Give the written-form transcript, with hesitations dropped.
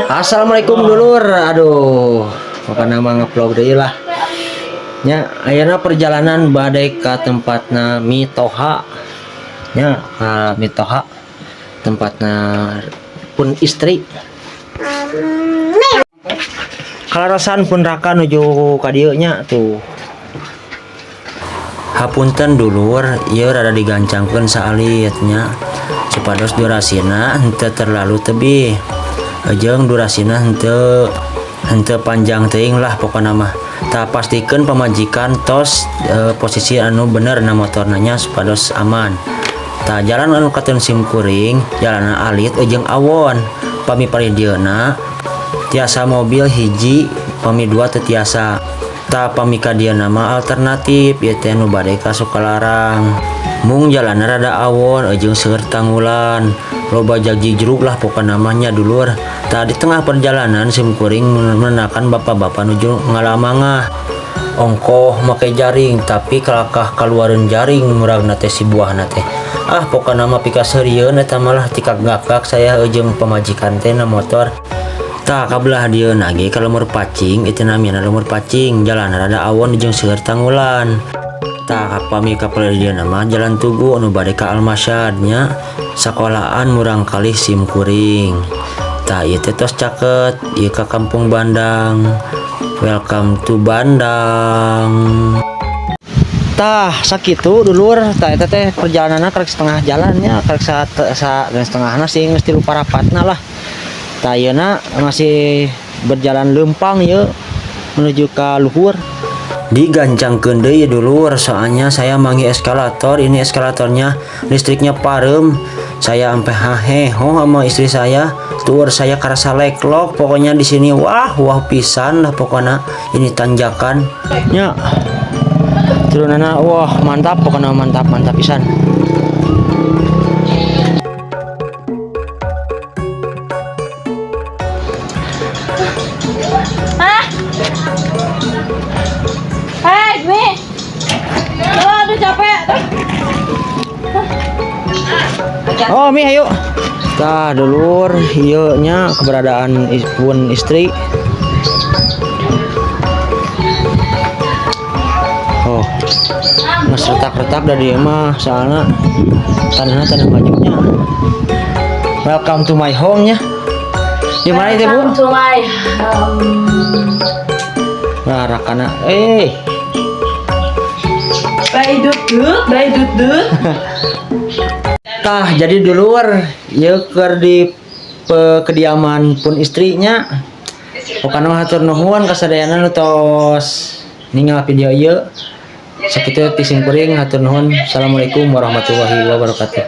Assalamualaikum, dulur. Aduh, pokoknya mah ngevlog deui lah. Nya, ayeuna perjalanan bade ka tempatna mitoha. Nya, ka mitoha. Tempatna pun istri. Kaleresan pun raka nuju ka dieu nya tuh. Hapunten, dulur, ieu rada digancangkeun saalit nya, supados durasina henteu terlalu tebih. Jeung durasina henteu henteu panjang teuing lah pokona mah. Tah, pastikeun pamajikan tos posisi anu bener na motorna nya, supados aman. Tah, jalan anu katon sim kuring jalanna alit jeung awon. Pami palih dieuna tiasa mobil hiji, pami dua teu tiasa. Tah, pami ka dieuna mah alternatif ieu teh nu bade ka Sukalarang, mung jalanna rada awon jeung seueur tanggulan, loba jagjijrug lah pokona mah nya, dulur. Tah, di tengah perjalanan sim kuring menandakan bapak-bapak nuju ngala mangga ongkoh make jaring, tapi kalakah kaluareun jaring muragna teh si buahna teh. Ah, pokona mah pikaseurieun eta malah tikak-gakak saya jeung pamajikan teh na motor. Tah, kabelah dieuna ge ka Lembur Pacing, itu namina Lembur Pacing, jalan rada awon jeung seueur tanggulan. Tah, pami ka palih dieuna mah jalan Tugu anu bade ka Almasyad nya, sakolaan murang kalih sim kuring. Tah, ieu teh tos caket ieu ka Kampung Bandang. Welcome to Bandang. Tah, sakitu, dulur. Tah, eta teh perjalananna karek setengah jalannya, karek sa, sa dan setengahna sih, geus tilu parapatna lah. Tah, ayeuna masih berjalan lempang yeuh menuju ke luhur. Digancangkeun deui, dulur, soalnya saya manggil eskalator, ini eskalatornya listriknya parem. Saya sampai haheho sama istri saya. Tur saya karasa leklok pokoknya di sini. Wah, wah pisan lah pokoknya ini tanjakan. Nya. Turunana wah mantap pokoknya, mantap mantap pisan. Hah? Hei, Dwi. Aduh, capek. Oh, Mi, ayo. Tah, dulur, ieu nya keberadaan pun istri. Oh. Mas retak-retak dari ieu mah, soalnya tanahnya tanah majunya. Welcome to my home nya. Di mana itu, Bu? Welcome to my Nah, rakana. Eh, Bye dut dut, bye dut dut. Tah, jadi dulur, ieu keur di kediaman pun istrinya. Pokokna mah hatur nuhun kasadayana nu tos ningal video ieu. Sakitu ti sim kuring, hatur nuhun. Assalamualaikum warahmatullahi wabarakatuh.